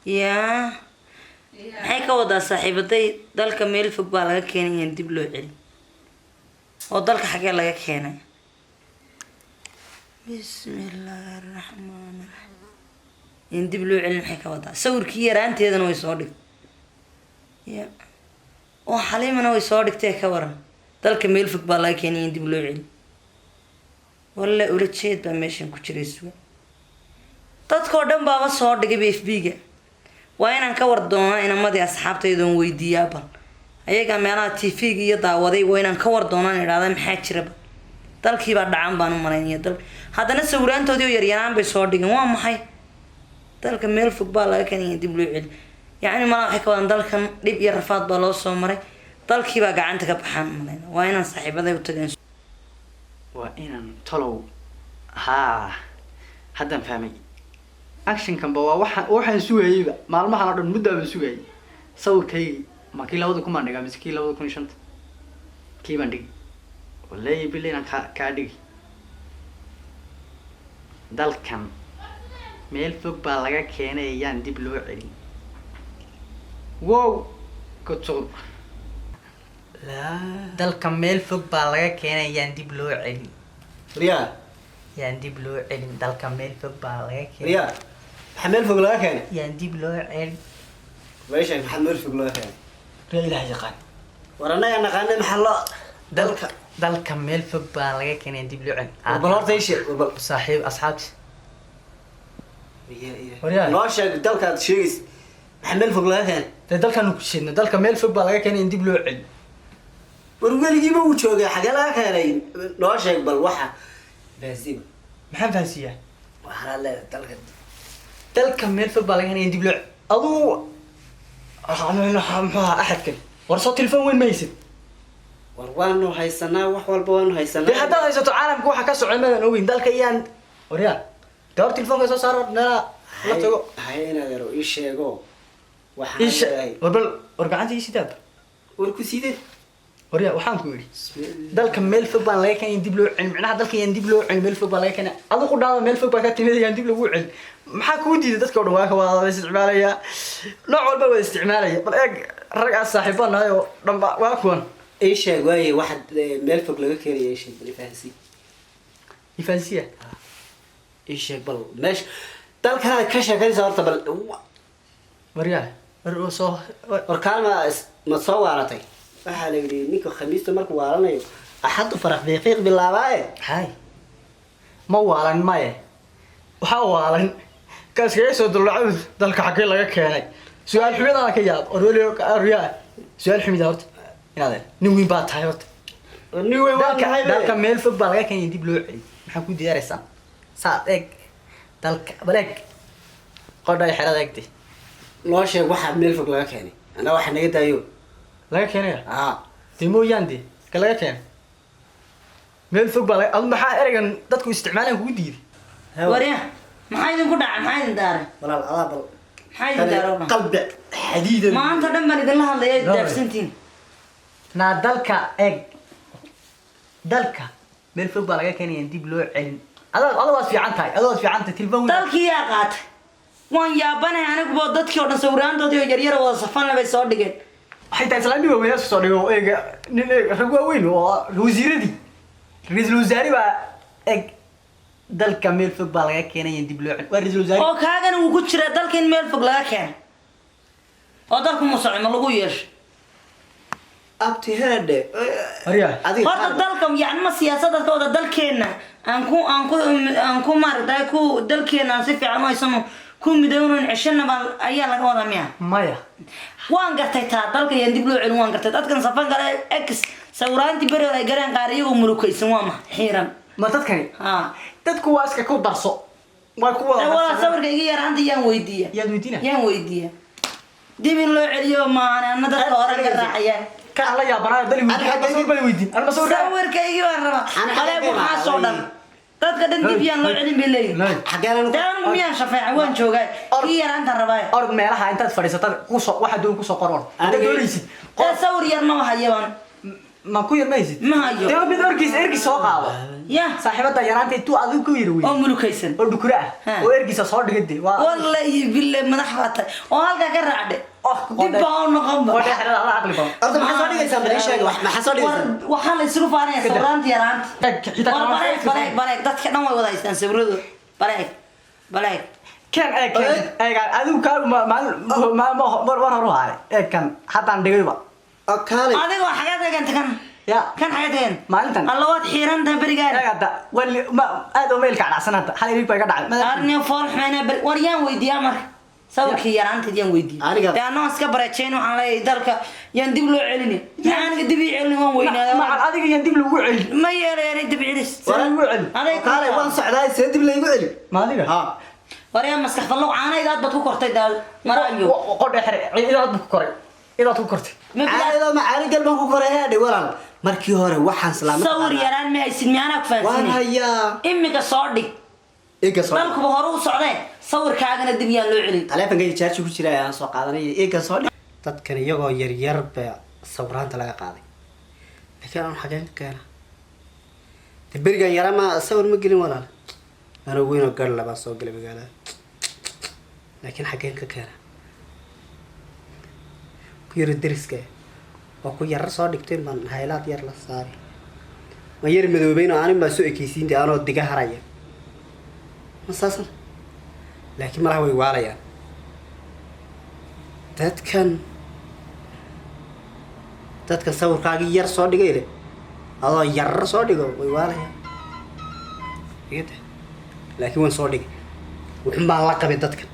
Yaa, maxay ka wadaa saaxiibaday? Dalka meel fog baa laga keenay, inaan dib loo celin. Oo dalka xagee laga keenay? Bismillaahi raxmaani raxiim. In dib loo celin maxay ka wadaa? Sawirkii yaraanteedana way soo dhigtay ya, oo Xaliimana way soo dhigtay. Ka waran dalka meel fog baa laga keenay, in dib loo celin? Walla ula jeed baa meeshan ku jiray. Suga, dadkoo dhan baaba soo dhigay FB-ga. Waa inaan ka war doonaa inamadii asxaabtaydoon weydiiyaa bal ayagaa meelaha TV-ga iyo daawaday. Waa inaan ka war doonaan, idhahda maxaa jiraba? Dalkiibaa dhacan baan u malaynaya. Dal haddana sawiraantoodii oo yaryaraan bay soo dhigeen. Waa maxay dalka meel fog baa laga keenaya, dib loo celi? Yacni malaa waxay ka wadaan dalkan dhib iyo rafaad baa loo soo maray, dalkiibaa gacanta ka baxaan u malayna. Waa inaan saaxiibaday u tageen. Waa inaan tolow. Haa, haddaan fahmay. Actionkanba waa waxaan sugayeyba maalmahan oo dhan, muddaa baan sugayay. Sawirkaygii ma kii 2000 baan dhigaa mise kii 2005-ta? Kii baan dhigi wallahi bili inaan kaa dhigi. Dalkan meel fog baa laga keenay, ayaan dib loo celin. Wow, kutuq. Dalka meel fog baa laga keenay, ayaan dib loo celin. Riyaa. Yaan dib loo celin. Dalka meel fog baa laga keenay. Riyaa, maxaa meel fog laga keenay? Yaan dib loo celin. Meeshan maxaa meel fog laga keenay? Riyaa, Ilaah yaqaan. War annaga naqaana maxaa loo dalka. Dalka meel fog baa laga keenay, dib loo celin. War bal horta ii sheeg, war bal. Saaxiib, asxaabti. Riyaa, iya. Waryaa. Noo sheeg dalkaad sheegaysa, maxaa meel fog laga keenay? Dee dalkaanu ku jeedno, dalka meel fog baa laga keenay, in dib loo celin. War weligiiba uu joogay, xagee laga keenay? Noo sheeg bal waxa fahansiiba. Maxaan fahansiiyaa? Waxaad leedahay dalka. Dalka meel fog baa laga keenay, in dib loo celin. Aduu muxuu ahaa axadkan? War soo telefoon weyn ma haysid? War waanu haysanaa, wax walba waanu haysanaa. Dee haddaad haysato, caalamka waxa ka socda maadan ogeyn. Dalka iyaan, waryaa, dee hor telefoonka soo saaro, meelaha la tago. Hay, inaad ero ii sheego waxaan Isha. leeyahay. War bal, war gacanta ii sidaab. War ku sidee? Waryaa, waxaan ku yidhi dalka meel fog baan laga keenay, in dib loo celin. Micnaha dalka yaan dib loo celin, meel fog baa laga keenay. Adigu ku dhaada meel fog baa ka timid, yaan dib lagu celin. Maxaa kuu diiday? Dadka o dhan waa ka wada isticmaalaya, nooc walba wada isticmaalaya. Bal eeg, rag aad saaxiibo nahay oo dhanba waa kuwan. Ii sheeg waaye waxaad meel fog laga keenaya. Ii sheeg bal, ifahansii. Ifaansiya. Ii sheeg bal meesha dalkanaad ka sheekanaysa horta bal. Waryaa, war oo soo. War kaalma, ma soo waalatay? Waxaa la yidhi ninka Khamiista markuu waalanayo, Axaddu faraq fiiqiiq bilaabaaye. Hay, ma waalan maye. Waxaa waalan ka iskaga soo duldhacay dalka xaggee laga keenay. Su-aal xumidana ka yaab. Orweli, aryaa, su-aal xumida horta inaad nin weyn baa tahay horta. Nin weyn waa Dalka nahay. dalka meel fog baa laga keenay, dib loo celi. Maxaa ku diyaaraysaa? Saad eeg dalka, bal eeg qodhay xerada eegtay. Noo sheeg waxaa meel fog laga keenay, anaa waxa naga daayo. Laga keenaya? Aa. Dee mooyaan, dee ka laga keenay meel fog baa laga. Adu maxaa ereygan dadku isticmaalaan kugu diiday? Warya, maxaa idinku dhacay? Maxaa idin daaray? Walaal, adaa bal. Maxaa idin daaray oo dhan? Qalbi xadiida. Maanta dhan baan idinla hadlaya. No. Daafsantiin. Naa dalka eeg, dalka meel fog baa laga keenaya, dib loo celin. Ada waad fiican tahay, ada waad fiican tahay, telefoon weyn. Dalkii yaa qaatay? Waan yaabanahay aniguba. Dadkii oo dhan sawiraantoodii oo yaryar wada safanle bay soo dhigeen. Xitaa islaami waaweyn isku soo dhigo. Eega nin, eeg rag waaweyn oo wasiiradii, ra-iisul wasaare baa. Eeg, dalka meel fog baa laga keenaya, dib loo celin, waa ra-iisul wasaare. Oo kaagana wuu ku jiraa dalka in meel fog laga keenay. Oo dalku musacimo lagu yeeshay. Abti, heedhe. Waryaa. Adiga. Horta dalka yacni ma siyaasada ka wada dalkeenna aan ku maaragtay ku dalkeenna aan si fiican u haysano, ku midownan ceshana baa ayaa laga wadaa miya? Maya. Waan gartay taa, dalka yaan dib loo celin, waan gartay. Dadkan safan kale ex sawiraantii beri hore ay galeen, qaar iyagoo murukaysan, waa ma xiiran. Ma dadkani? Ha. Dadku waa iska ku darso, waa ku wada Walaa darsadeen. Sawirka iga yaraanta yaan weydiiya. Yaad weydiina? Yaan weydiiya dib in loo celiyo maahan, ana dadka hore ka raacaya. Ka aan la yaabanaayo dali weydiin. Adiga ma sawir baan weydiin anma sawir. Sawirkaygii baan rabaa. Ana Qaleeb xagee waxaasoo dhan dadka dhan dib yaan loo celin bay leeyihin. Xagee? Dee anigu miyaan shafeeca? Waan joogaa, kii yaraanta rabaa. Orod, meelaha intaad fadhiisatad kusoo waxaa doon kusoo qor, orod haddaad doonaysid. Ee sawir yar ma hayabaan. Ma ku yar maysid? Ma hayo. Dee mid ergis ergis soo qaado. Ya. Saaxiibada yaraanta intuu adigu ku yar weyn. Oo mulukaysan. Oo dhukura ah. Ha. Oo ergisa soo dhigay dee. Waa Wallahi billahi, madax baa tahay oo halkaa ka raacde. Oh, dib baa u noqonba. Qodhe xirada alla aqli badan. Horta maxaa soo dhigaysaa? Bal ii sheeg, maxaa soo dhigaysaa? Waxaa la isugu faanaya sawiraanta yaraanta. Eeg, xitaa War kama bareeg, Facebook. bareeg, bareeg, dadka dhan way wada haystaan sawiradu. Bareeg, bareeg. Kan eeg, kan eeg, adigu kaa ma ma ma mar war hor u haay. Eeg kan haddaan dhigayba. Oo kaalay. Adigoo xagaad eeganta kan? Ya. Kan xagaad eegan? Maalintan. Alla, waad xiirantahay berigaan. Eeg hadda wali ma aad oo mailka dhacsan hadda. Hal ilig baa iga dhacay. Arniyo fool xumeynaa beri. War yaan weydiiyaa marka? Sawirkii yaraanteed yaan weydiiyey? Aniga. Dee anoo iska bareejayn, waxaan leeyahay dalka yaan dib loo celini. Maxaa aniga dib ii celini? Waan weynaaday. Macal adiga yaan dib lagu celin. Ma yeelayaanay dib celis. See lagu celin? Aday Oo kaalay, waan socdaay, see dib laygu celi? Ma adiga? Ha. War yaa maskax fallow, caanayda aad baad ku kortay daal maraayo. Qodhe xire idaad ku koray. Idaad ku kortay. Ma bilaa- Caadada ma caadi galban ku koray heedhe walaal. Markii hore waxaan islaamay. Sawir yaraan ma haysid? Miyaanaa ku Waan fahansiinay? hayaa. Imika soo dhig. Iga soo. Dalkuba hore u socdee, sawirkaagana dib yaan loo celin. Taleefankayga charge ku jira ayaan soo qaadanay, iga soo dhig. Dadkan iyagoo yaryar ba sawiraanta laga qaaday, laakiin aan xageen ka keena? De berigan yara ma sawir ma gelin walaal. Anoo weyn oo gar labaa soo galay magaalada, laakiin xageen ka keena? Ku yaro deriska oo ku yarar soo dhigtay baan haylaad yar la saaray. Ma yar madoobeyn oo anin baa soo ekeysiinta anoo diga haraya ma saasan, laakiin malaha way waalayaan dadkan. Dadkan sawirkaagii yar soo dhigay leh, adoo yarar soo dhigo, way waalayaan. Igada laakiin waan soo dhigay, wuxun baan la qabay dadkan.